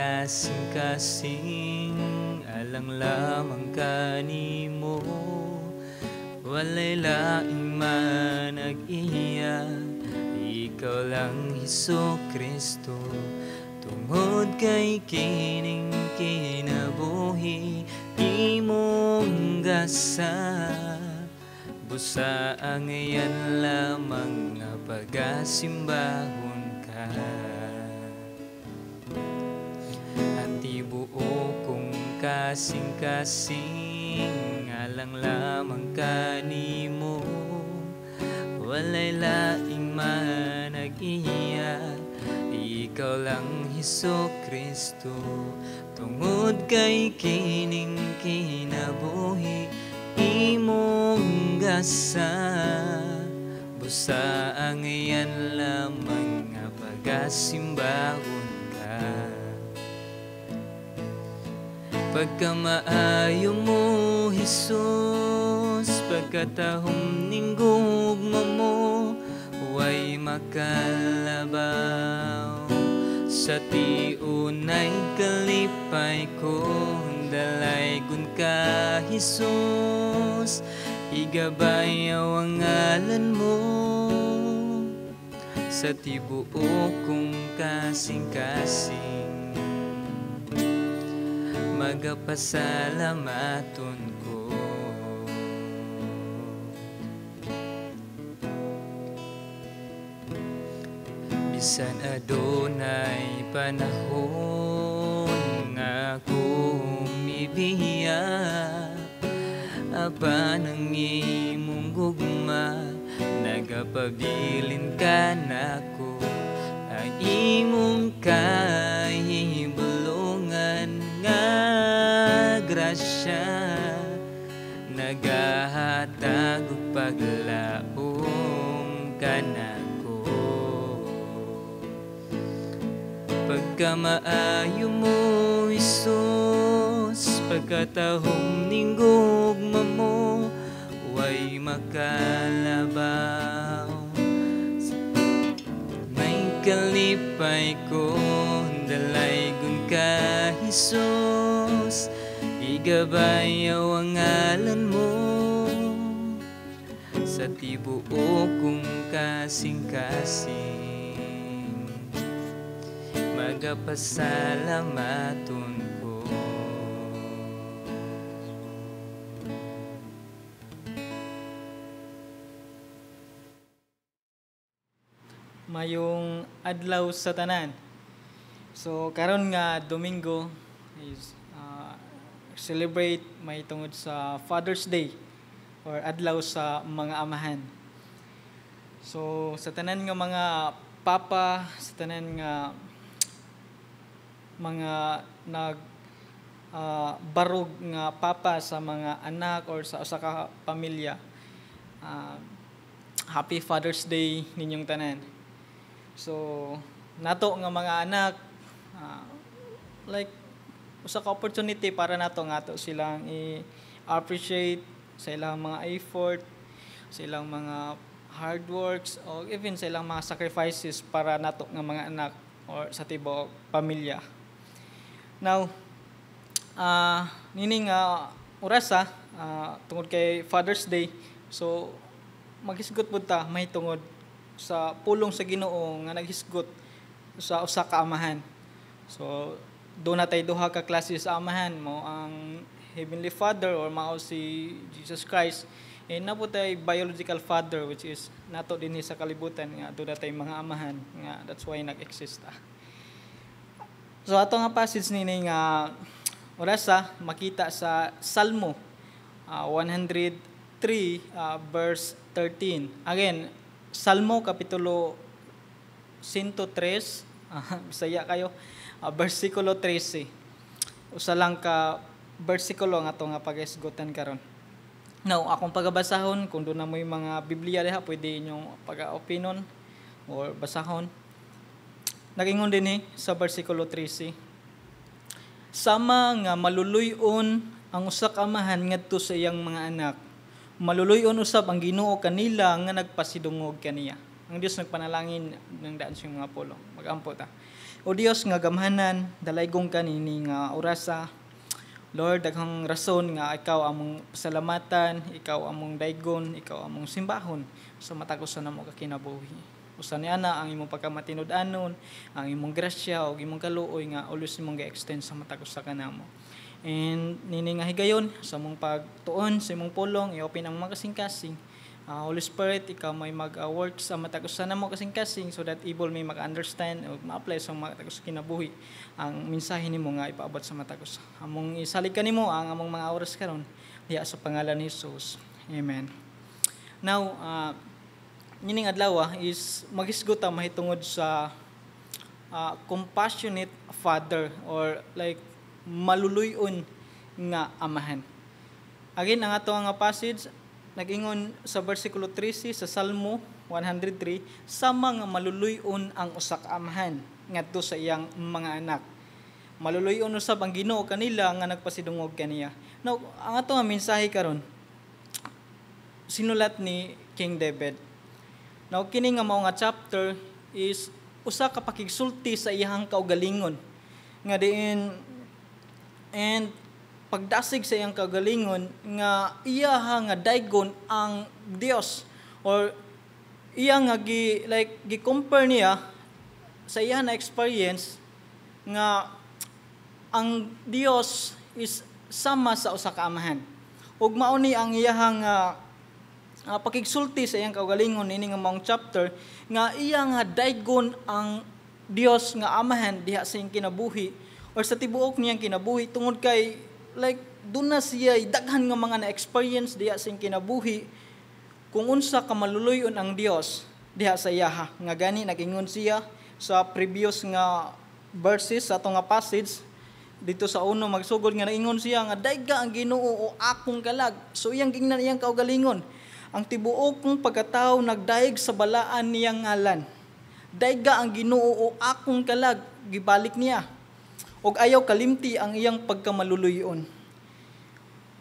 kasing-kasing, alang lamang kanimo. Walay laing manag-iya, ikaw lang, Hesus Kristo. Tungod kay kining kinabuhi imong gasa, busa ang iyan lamang nga pagasimbahon ka. At tibuo kong kasing-kasing, alang lamang kanimo. Walay laing manag-iya, ikaw lang, Hesus Kristo. Tungod kay kining kinabuhi imong gasa, busa ang iyan lamang nga pagasimbahon ka. Pagkamaayo mo, Hesus, pagkatahom ning gugma mo, way makalabaw. Sa tiunay kalipay ko, dalaygon ka, Hesus. Igabayaw ang ngalan mo sa tibuok kong kasing-kasing. Magapasalamaton ko. Bisan adunay panahon nga kumibiya, apan ang imong gugma nagapabilin ka nako. Ang imong kahibulungan nga grasya nagahatag og paglaom kanako. Pagkamaayo mo, Hesus, pagkatahom ning gugma mo, way makalabaw. May kalipay ko, dalaygon ka, Hesus. Igabayaw ang ngalan mo sa tibuok kong kasing-kasing. Magapasalamaton ko. Mayong adlaw sa tanan. So karon nga Domingo is celebrate may tungod sa Father's Day or adlaw sa mga amahan. So sa tanan nga mga papa, sa tanan nga mga nag barog nga papa sa mga anak or sa usa ka pamilya, Happy Father's Day ninyong tanan. So nato nga mga anak, like usa ka opportunity para nato nga ato silang i-appreciate sa ilang mga effort, sa ilang mga hard works, o even sa ilang mga sacrifices para nato nga mga anak or sa tibuok pamilya. Now, nining orasa, tungod kay Father's Day, so maghisgot pud ta mahitungod sa pulong sa Ginoo nga naghisgot sa usa ka amahan. So doon natay duha ka klase sa amahan mo, ang Heavenly Father or mao si Jesus Christ, and na tay biological father which is nato dinhi sa kalibutan nga doon natay mga amahan nga that's why nag-exist ta. So ato nga passage nini nga orasa makita sa Salmo 103 verse 13. Again, Salmo kapitulo 103, Bisaya kayo, versikulo 13. Usa lang ka versikulo nga ato nga pag-isgutan karon. Now, akong pagabasahon, kung doon na mo yung mga Biblia diha, pwede inyong pag-opinon or basahon. Nagingon din sa versikulo 13. Sama nga maluluyon ang usa ka amahan ngadto sa iyang mga anak, maluluyon usab ang Ginoo kanila nga nagpasidungog kaniya. Ang Dios nagpanalangin ng daan sa mga pulong. Magampo ta. O Dios nga gamhanan, dalaygong kanini nga orasa. Lord, daghang rason nga ikaw among pasalamatan, ikaw among daygon, ikaw among simbahon sa matag usa namo ka kinabuhi. Usa ni ana ang imong pagkamatinud-anon, ang imong grasya ug imong kaluoy nga always imong gi-extend sa matag usa ka namo. And nini nga higayon sa among pagtuon sa imong pulong, i-open ang mga kasing-kasing. Holy Spirit, ikaw may mag-work sa matag usa namo kasing-kasing so that able may maka-understand o ma-apply sa matag usa kinabuhi ang mensahe nimo nga ipaabot sa matag usa. Among isalig kanimo ang among mga oras karon diha sa pangalan ni Jesus. Amen. Now, nining adlaw is maghisgot ta mahitungod sa compassionate father or like maluluyon nga amahan. Again, ang ato nga passage nag-ingon sa versikulo 13 sa Salmo 103, sama nga maluluyon ang usa ka amahan ngadto sa iyang mga anak. Maluluyon usab ang Ginoo kanila nga nagpasidungog kaniya. Now, ang ato nga mensahe karon sinulat ni King David. Now, kini nga mao nga chapter is usa ka pakigsulti sa iyang kaugalingon nga diin and pagdasig sa iyang kaugalingon nga iyaha nga daygon ang Dios or iya nga gi like gi-compare niya sa iya na experience nga ang Dios is sama sa usa ka amahan. Ug mao ni ang iyahang pakigsulti sa iyang kaugalingon ini nga maong chapter nga iya nga daygon ang Dios nga amahan diha sa iyang kinabuhi or sa tibuok niyang kinabuhi tungod kay like duna siya daghan nga mga na-experience diha sa iyang kinabuhi kung unsa ka maluluyon ang Dios diha sa iyaha. Nga gani nagingon siya sa previous nga verses sa atong nga passage dito sa uno magsugod nga naingon siya nga dayga ang Ginoo o akong kalag. So iyang gingnan iyang kaugalingon, ang tibuok kong pagkatawo nagdayeg sa balaan niyang ngalan. Dayga ang Ginoo o akong kalag, gibalik niya. Og ayaw kalimti ang iyang pagkamaluluyon.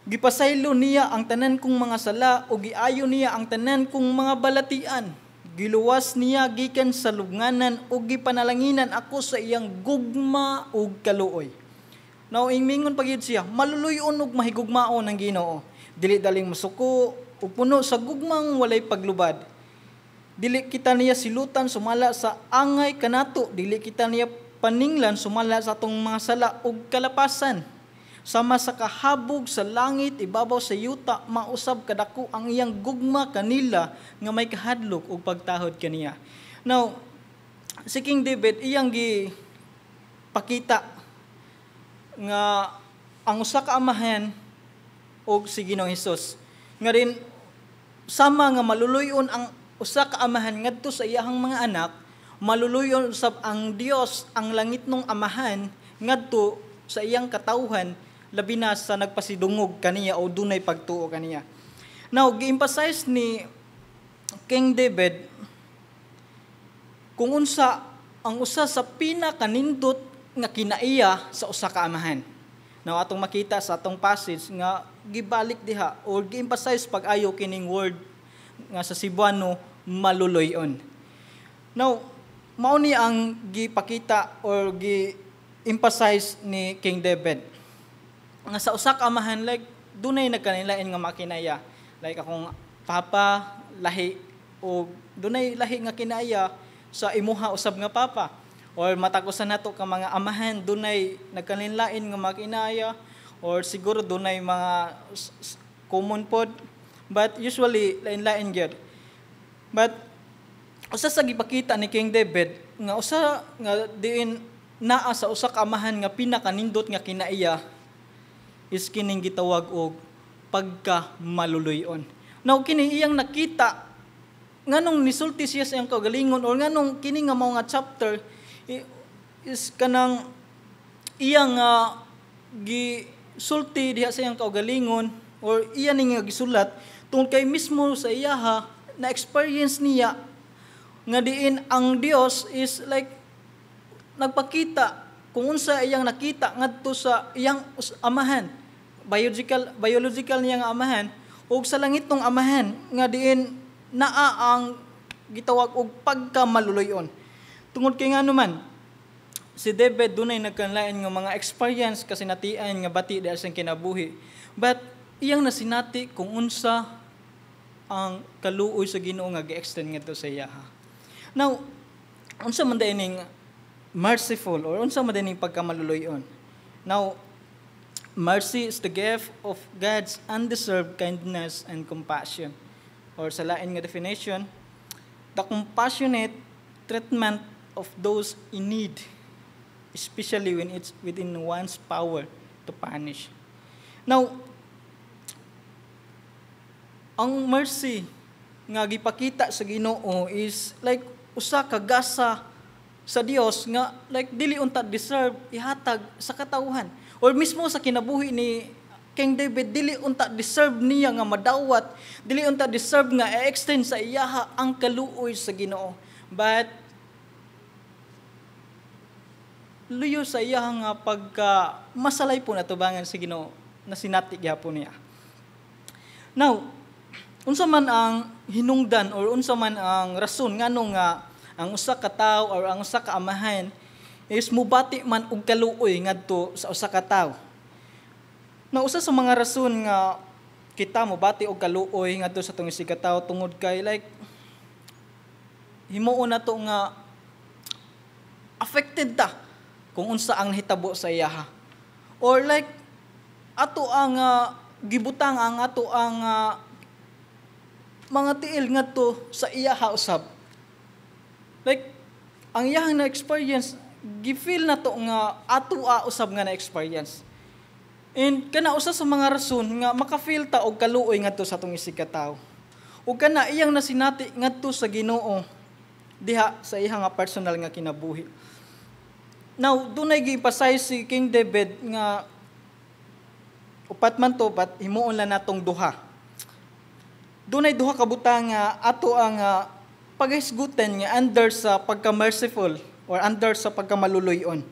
Gipasaylo niya ang tanan kong mga sala o giayo niya ang tanan kong mga balatian. Giluwas niya gikan sa lubnganan o gipanalanginan ako sa iyang gugma ug kaluoy. Now, ingmingon pa gyud siya, maluluyon ug mahigugmaon ang Ginoo. Dili daling masuko ug puno sa gugmang walay paglubad. Dili kita niya silutan sumala sa angay kanato, dili kita niya paninglan sumala sa atong mga sala ug kalapasan. Sama sa kahabog sa langit ibabaw sa yuta, mausab kadako ang iyang gugma kanila nga may kahadlok ug pagtahod kaniya. Now, si King David iyang gi pakita nga ang usa ka amahan og si Ginoong Hesus. Nga rin sama nga maluluyon ang usa ka amahan ngadto sa iyahang mga anak, maluluyon usab ang Dios ang langitnong amahan ngadto sa iyang katawhan, labi na sa nagpasidungog kaniya o dunay pagtuo kaniya. Now, gi-emphasize ni King David kung unsa ang usa sa pinakanindot nga kinaiya sa usa ka amahan. Now, atong makita sa atong passage nga gibalik diha or gi-emphasize pag-ayo kining word nga sa Cebuano maluluyon. Now, mao ni ang gipakita or gi-emphasize ni King David nga sa usa ka amahan, like dunay nagkanilain nga makinaya. Like akong papa lahi o dunay lahi nga kinaya sa imuha usab nga papa, or matag usa nato ka mga amahan dunay nagkanilain nga makinaya, or siguro dunay mga common pod, but usually lain-lain gyud. But usa sa gipakita ni King David nga usa nga diin naa sa usa ka amahan nga pinakanindot nga kinaiya is kining gitawag og pagka maluluyon. Now kini iyang nakita nganong nisulti siya sa iyang kaugalingon or nganong kini nga mao nga chapter is kanang iyang gisulti diha sa iyang kaugalingon or iya ni nga gisulat tungod kay mismo sa iyaha na experience niya nga diin ang Dios is like nagpakita kung unsa iyang nakita ngadto sa iyang amahan, biological niya nga amahan ug sa langitnong amahan nga diin naa ang gitawag og pagkamaluluyon. Tungod kay ngano man si David dunay nagkanlain nga mga experience kasinatian nga bati diha sa kinabuhi. But iyang nasinati kung unsa ang kaluoy sa Ginoo nga gi-extend ngadto sa iya. Now, unsa man diay ning merciful or unsa man diay ning pagkamaluluy-on? Now, mercy is the gift of God's undeserved kindness and compassion. Or sa lain nga definition, the compassionate treatment of those in need, especially when it's within one's power to punish. Now, ang mercy nga gipakita sa Ginoo is like usa ka gasa sa Dios nga like dili unta deserve ihatag sa katawhan or mismo sa kinabuhi ni King David. Dili unta deserve niya nga madawat, dili unta deserve nga i-extend sa iyaha ang kaluoy sa Ginoo, but luyo sa iyaha nga pagka masalay po natubangan sa Ginoo, nasinati gyapon niya. Now, unsa man ang hinungdan or unsa man ang rason ngano nga ang usa ka tawo or ang usa ka amahan is mubati man og kaluoy ngadto sa usa ka tawo? Na usa sa mga rason nga kita mobati og kaluoy ngadto sa atong isig ka tawo tungod kay like himuon nato nga affected ta kung unsa ang nahitabo sa iyaha. Or like ato ang gibutang ang ato ang mga tiil ngadto sa iyaha usab. Like ang iyahang na experience, gi-feel nato nga ato a usab nga na experience. And kana usa sa mga rason nga maka-feel ta og kaluoy ngadto sa atong isig ka tawo. Ug kana iyang nasinati ngadto sa Ginoo diha sa iyang nga personal nga kinabuhi. Now, dunay gi-emphasize si King David nga upat man to, but himuon lang natong duha. Dunay duha ka butang nga ato ang paghisgutan nga under sa pagka-merciful or under sa pagkamaluluyon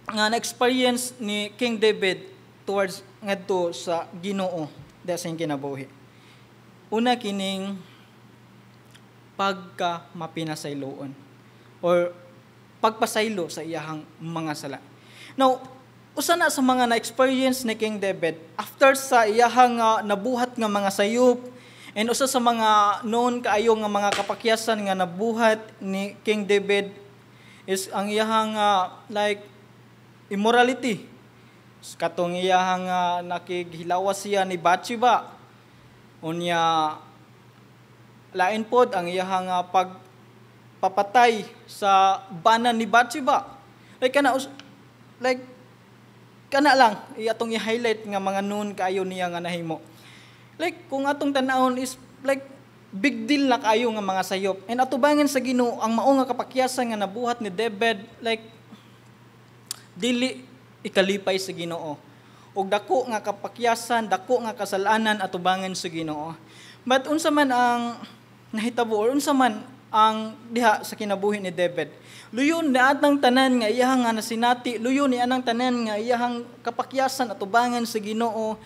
nga na-experience ni King David towards ngadto sa Ginoo diha sa iyang kinabuhi. Una, kining pagka mapinasayloon or pagpasaylo sa iyahang mga sala. Now, usa na sa mga na-experience ni King David after sa iyahang nabuhat nga mga sayop and usa sa mga noon kaayo nga mga kapakyasan nga nabuhat ni King David is ang iyahang like immorality. Katong iyahang nakighilawas siya ni Bathsheba. Unya lain pod ang iyahang pagpapatay sa bana ni Bathsheba. Like kana like kana lang atong i-highlight nga mga noon kaayo niya nga nahimo. Like kung atong tan-awon is like big deal na kaayo nga mga sayop. And atubangan sa Ginoo ang mao nga kapakyasan nga nabuhat ni David, like dili ikalipay sa Ginoo. Ug dako nga kapakyasan, dako nga kasalanan atubangan sa Ginoo. But unsa man ang nahitabo or unsa man ang diha sa kinabuhi ni David? Luyon ni atang tanan nga iyahang nga nasinati, luyon ni anang tanan nga iyahang kapakyasan atubangan sa Ginoo.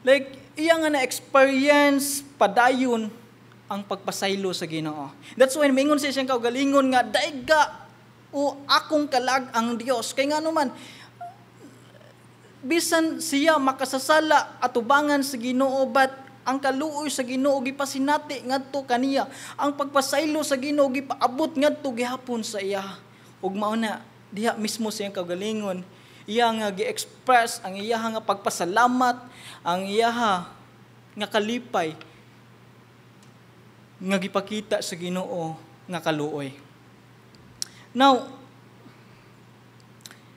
Like iya nga na experience padayon ang pagpasaylo sa Ginoo. That's why mingon siya siyang kaugalingon nga daiga o akong kalag ang Dios. Kay ngano man, bisan siya makasasala atubangan sa Ginoo, but ang kaluoy sa Ginoo gipasinati ngadto kaniya. Ang pagpasaylo sa Ginoo gipaabot ngadto gihapon sa iya. Ug mao na diha mismo siyang kaugalingon iya nga gi-express ang iya nga pagpasalamat, ang iya nga kalipay nga gipakita sa Ginoo nga kaluoy. Now,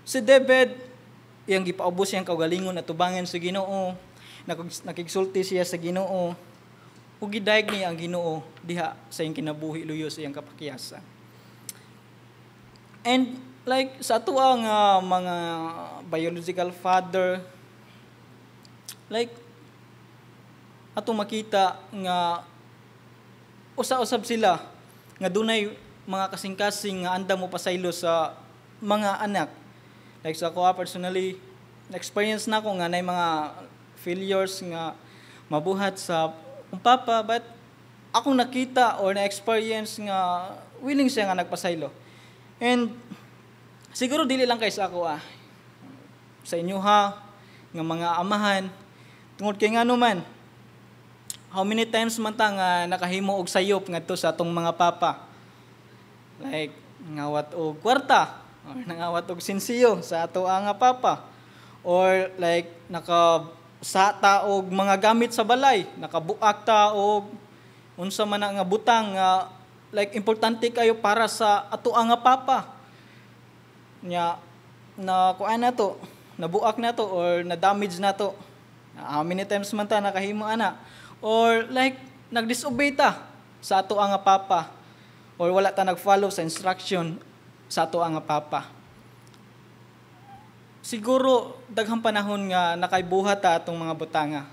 si David, iyang gipaubos siyang kaugalingon atubangan sa Ginoo, nakigsulti siya sa Ginoo, ug gidayeg niya ang Ginoo diha sa iyang kinabuhi luyo sa iyang kapakyasan. And like sa ato ang mga biological father, like ato makita nga usa-usab sila nga dunay mga kasing-kasing nga andam mo pasaylo sa mga anak. Like sa ako personally, na-experience na ako nga nay mga failures nga mabuhat sa akong papa, but akong nakita or na-experience nga willing siya nga nagpasaylo. And Siguro dili lang kay sa ako ah. Sa inyo ha, nga mga amahan, tungod kay ngano man, how many times man ta nga nakahimo og sayop ngadto sa atong mga papa? Like ngawat og kwarta or nangawat og sinsiyo sa ato nga papa, or like naka sa ta og mga gamit sa balay, nakabuak ta og unsa man na nga butang nga like importante kayo para sa ato nga papa. Nya na kuan na to, nabuak na to or na damage na to. How many times man ta nakahimo ana? Or like nagdisobey ta sa ato nga papa or wala ta nag-follow sa instruction sa ato nga papa. Siguro daghang panahon nga nakaibuhat ta atong mga butanga.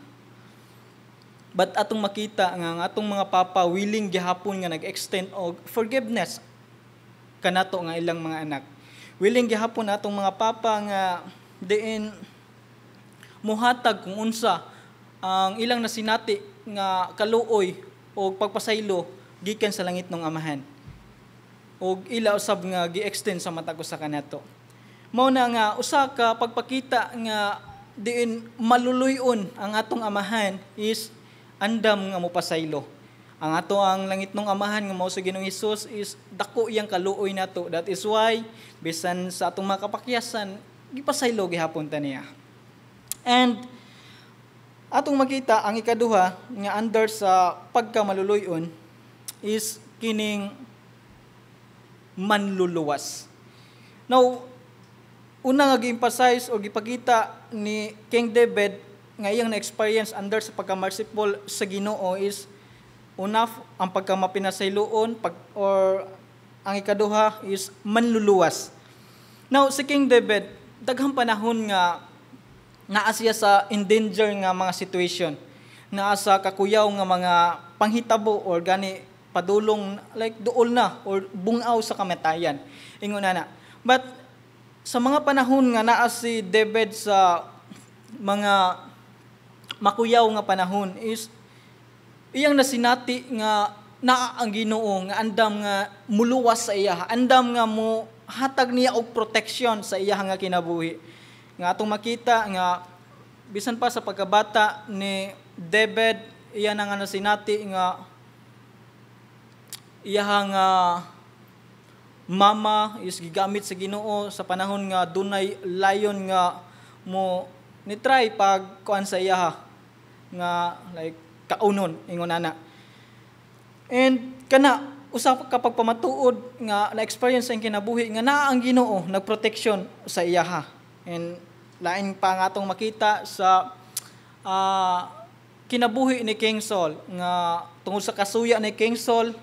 But atong makita nga ang atong mga papa willing gihapon nga nag-extend og forgiveness kanato nga ilang mga anak. Willing gihapon atong mga papa nga diin muhatag kung unsa ang ilang nasinati nga kaluoy o pagpasaylo gikan sa langit ng Amahan. Og ila usab nga gi-extend sa matag usa kanato. Mao na nga usa ka pagpakita nga diin maluluy-on ang atong Amahan is andam nga mopasaylo. Ang ato ang langit ng Amahan nga mao sa Ginoong Hesus is dako iyang kaluoy nato. That is why bisan sa atong mga kapakyasan, gipasaylo gihapon ta niya. And atong makita ang ikaduha nga under sa pagkamaluluy-on is kining manluluwas. Now, una nga gi-emphasize o gipakita ni King David nga iyang na-experience under sa pagka-merciful sa Ginoo is una ang pagkamapinasayloon pag, or ang ikaduha is manluluwas. Now, si King David, daghang panahon nga naa siya sa endanger nga mga situation. Naa sa kakuyaw nga mga panghitabo or gani padulong like duol na or bungaw sa kamatayan. Ingon na na. But sa mga panahon nga naa si David sa mga makuyaw nga panahon is iyang nasinati nga naa ang Ginoo nga andam nga muluwas sa iya, andam nga mo hatag niya og protection sa iya nga kinabuhi. Nga atong makita nga bisan pa sa pagkabata ni David, iya na nga nasinati nga iya nga mama is gigamit sa Ginoo sa panahon nga dunay lion nga mo ni try pag kuan sa iya nga like kaunon, ingon ana. And kana usa ka pagpamatuod nga na-experience sa kinabuhi nga naa ang Ginoo nagproteksyon sa iyaha. And lain pa nga atong makita sa kinabuhi ni King Saul nga tungod sa kasuya ni King Saul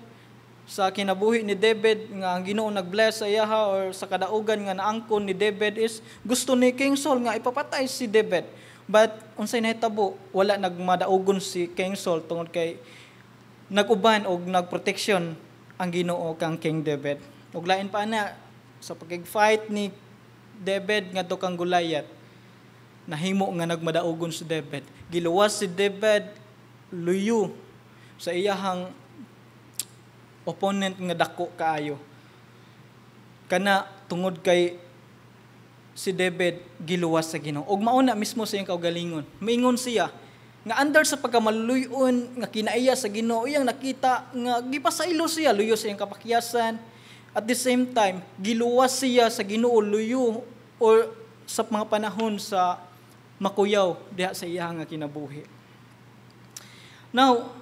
sa kinabuhi ni David nga ang Ginoo nagbless sa iyaha or sa kadaugan nga naangkon ni David is gusto ni King Saul nga ipapatay si David. But unsay nahitabo, wala nagmadaugon si King Saul tungod kay nag-uban og nagproteksyon ang Ginoo kang King David. Ug lain pa na sa pagkig-fight ni David ngadto kang Goliath, nahimo nga nagmadaugon si David. Giluwas si David luyo sa iyahang opponent nga dako kaayo. Kana tungod kay si David giluwas sa Ginoo. Og mauna mismo sa iyang kaugalingon. Miingon siya nga under sa pagkamaluluy-on nga kinaiya sa Ginoo, iyang nakita nga gipasaylo siya luyo sa iyang kapakyasan. At the same time, giluwas siya sa Ginoo luyo or sa mga panahon sa makuyaw diha sa iya nga kinabuhi. Now,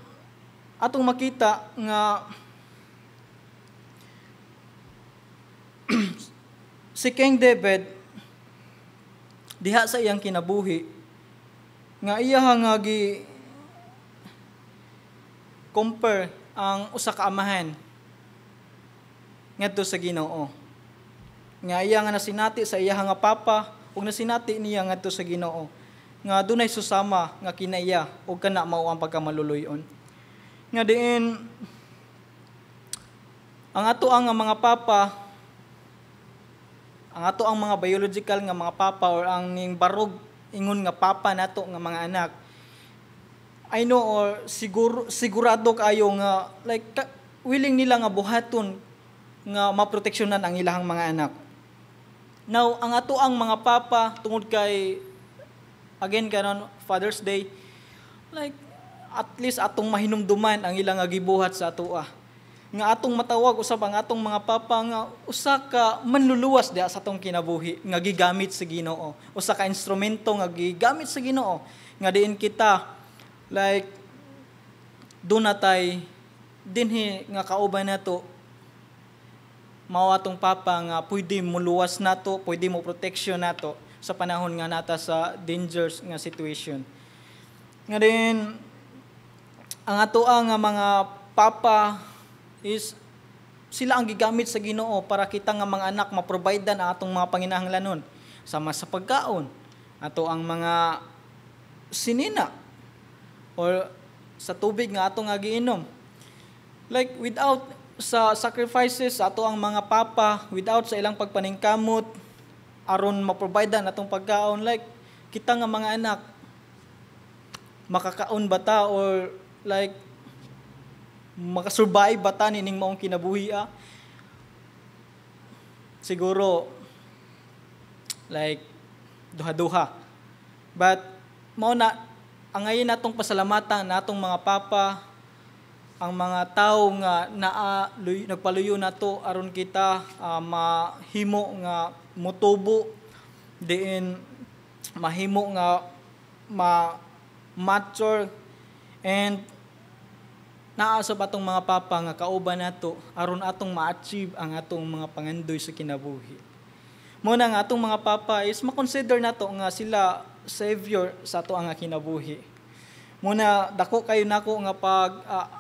atong makita nga si King David diha sa iyang kinabuhi nga iya nga gi compare ang usa ka amahan ngadto sa Ginoo. Nga iya nga nasinati sa iya nga papa ug nasinati niya ngadto sa Ginoo nga dunay susama nga kinaiya ug kana mao ang pagkamaluluy-on. Nga diin ang ato ang mga papa, ang ato ang mga biological nga mga papa or ang ning barog ingon nga papa nato nga mga anak, I know or sigurado kayo nga like willing nila nga buhaton nga maproteksyonan ang ilahang mga anak. Now, ang ato ang mga papa, tungod kay again karon Father's Day, like at least atong mahinumduman ang ilang nga gibuhat sa atoa. Nga atong matawag usab ang atong mga papa nga usa ka manluluwas diha sa atong kinabuhi nga gigamit sa Ginoo. Usa ka instrumento nga gigamit sa Ginoo nga diin kita like duna tay dinhi nga kauban nato, mao atong papa nga pwede muluwas nato, pwede mo protection nato sa panahon nga nata sa dangerous nga situation. Nga din ang atoa nga mga papa is sila ang gigamit sa Ginoo para kita nga mga anak ma-providean ang atong mga panginahanglanon sama sa pagkaon, ato ang mga sinina or sa tubig nga ato nga giinom. Like without sa sacrifices ato ang mga papa, without sa ilang pagpaningkamot aron ma-providean atong pagkaon, like kita nga mga anak makakaon ba ta or like makasurvive ba ta nining maong kinabuhi, ah? Siguro like duha-duha. But mao na angayin natong pasalamatan natong mga papa, ang mga tao nga naa nagpaluyo nato aron kita mahimo nga motubo, diin mahimo nga ma mature, and naa sa atong mga papa nga kauban nato aron atong ma-achieve ang atong mga pangandoy sa kinabuhi. Mo na nga atong mga papa is ma-consider nato nga sila savior sa ato ang kinabuhi. Mo na dako kayo nako nga pag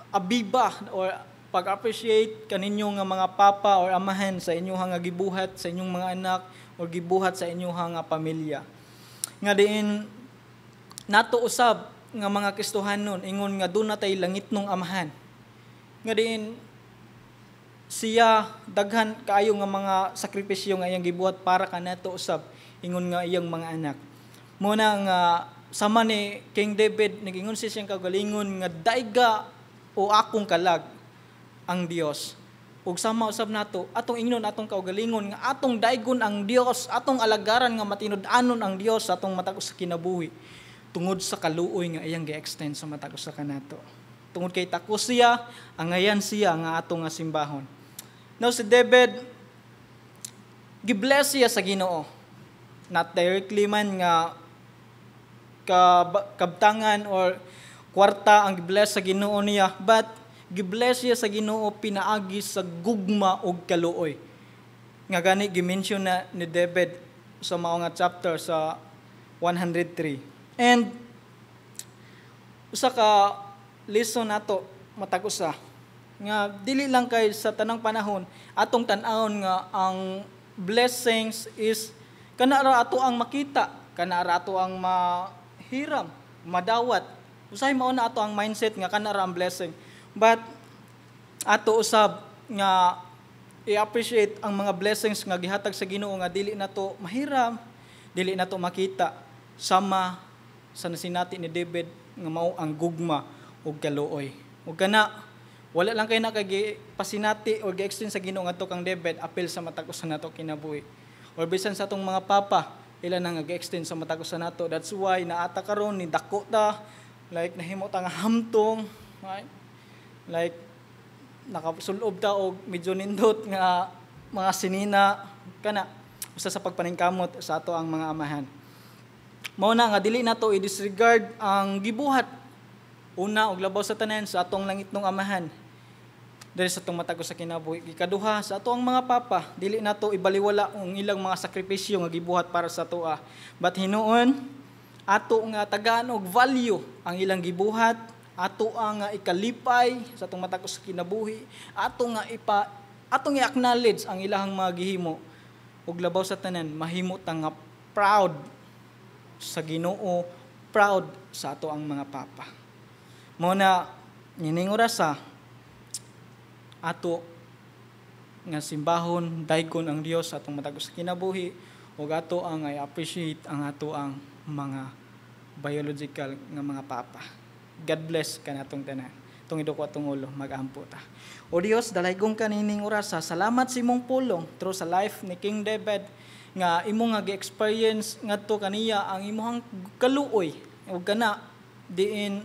abiba or pag-appreciate kaninyo nga mga papa or amahan sa inyong nga gibuhat sa inyong mga anak or gibuhat sa inyong nga pamilya. Nga diin nato usab nga mga Kristohanon ingon nga duna tay langitnong amahan. Nga diin siya daghan kaayo nga mga sakripisyo nga iyang gibuhat para kanato usab ingon nga iyang mga anak. Mo na nga sama ni King David, nagingon siya siyang kaugalingon nga daiga o akong kalag ang Dios. Ug sama usab nato atong ingnon atong kaugalingon nga atong daigon ang Dios, atong alagaran nga matinud-anon ang Dios sa atong matag usa kinabuhi tungod sa kaluoy nga iyang gi-extend sa matag usa kanato. Tungod kay takos siya, angayan siya nga atong nga simbahon. Now si David, gi-bless siya sa Ginoo. Not directly man nga kabtangan or kwarta ang gi-bless sa Ginoo niya, but gi-bless siya sa Ginoo pinaagi sa gugma ug kaluoy. Nga gani gi-mention na ni David sa mao nga chapter sa 103. And usa ka lesson nato matag usa nga dili lang kay sa tanang panahon atong tan-awon nga ang blessings is kana ra ato ang makita, kana ra ato ang mahiram, madawat. Usahay mao na ato ang mindset nga kana ra ang blessing. But ato usab nga i-appreciate ang mga blessings nga gihatag sa Ginoo nga dili nato mahiram, dili nato makita, sama sa nasinati ni David nga mao ang gugma ug kaluoy. Ug kana wala lang kay na kay pasinati or gi-extend sa Ginoo ngadto kang David apil sa matag usa nato kinabuhi. Or bisan sa atong mga papa, ila na nga gi-extend sa matag usa nato. That's why naata karon ni dako ta, like nahimo ta nga hamtong, right? Like nakasulob ta og medyo nindot nga mga sinina, kana usa sa pagpaningkamot sa ato ang mga amahan. Mao na nga dili nato i-disregard ang gibuhat una og labaw sa tanan sa atong langitnong amahan diri sa atong matag usa kinabuhi. Ikaduha, sa ato ang mga papa, dili nato ibaliwala ang ilang mga sakripisyo nga gibuhat para sa atoa. But hinuon ato nga tagaan og value ang ilang gibuhat, ato ang nga ikalipay sa atong matag usa kinabuhi, ato nga ipa atong i-acknowledge ang ilahang mga gihimo, ug labaw sa tanan mahimo ta nga proud sa Ginoo, proud sa ato ang mga papa. Mao na nining orasa ato nga simbahon, daygon ang Dios sa atong matag usa kinabuhi, ug ato ang i-appreciate ang ato ang mga biological nga mga papa. God bless kanatong tanan. Tong ko atong ulo, mag-ampo ta. O Dios, dalaygong kanining orasa. Salamat sa imong pulong through sa life ni King David. Nga imo nga gi-experience ngadto kaniya ang imong kaluoy ug kana diin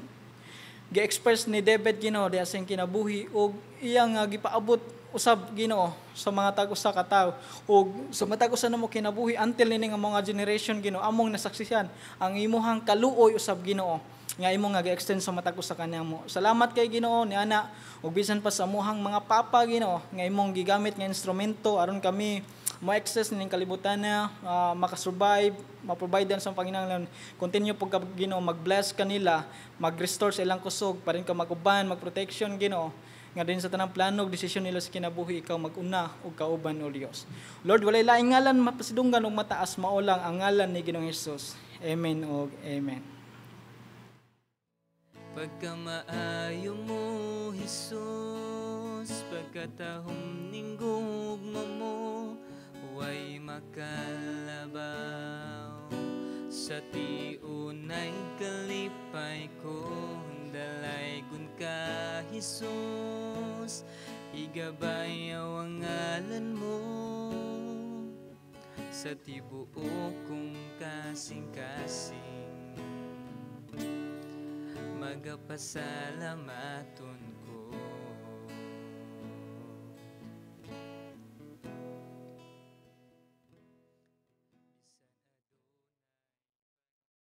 gi-express ni David, Ginoo, diha sa iyang kinabuhi ug iya nga gipaabot usab, Ginoo, sa mga tag usa ka tawo ug sa matag usa namo kinabuhi until ini nga mga generation, Ginoo, among nasaksihan ang imuhang kaluoy usab, Ginoo, nga imo nga gi-extend sa matag usa kanamo. Salamat kay, Ginoo, ni ana ug bisan pa sa amuhang mga papa, Ginoo, nga imong gigamit nga instrumento aron kami mo-access ning kalibutan na makasurvive, ma-provide sa panginahanglan. Continue pud ka, Ginoo, mag-bless kanila, mag-restore sa ilang kusog, pa rin ka mag-uban, mag-protection, Ginoo, nga din sa tanang plano ug desisyon nila sa kinabuhi, ikaw mag-una ug kauban, o Dios. Lord, walay laing ngalan mapasidunggan ug mataas, mao lang ang ngalan ni Ginoong Hesus. Amen ug amen. Pagkamaayo mo, Jesus, pagkatahom ning gugma mo, way makalabaw. Sa tiunay kalipay ko, dalaygon ka, Jesus, igabayaw ang ngalan mo sa tibuok kong kasing-kasing. Magapasalamaton.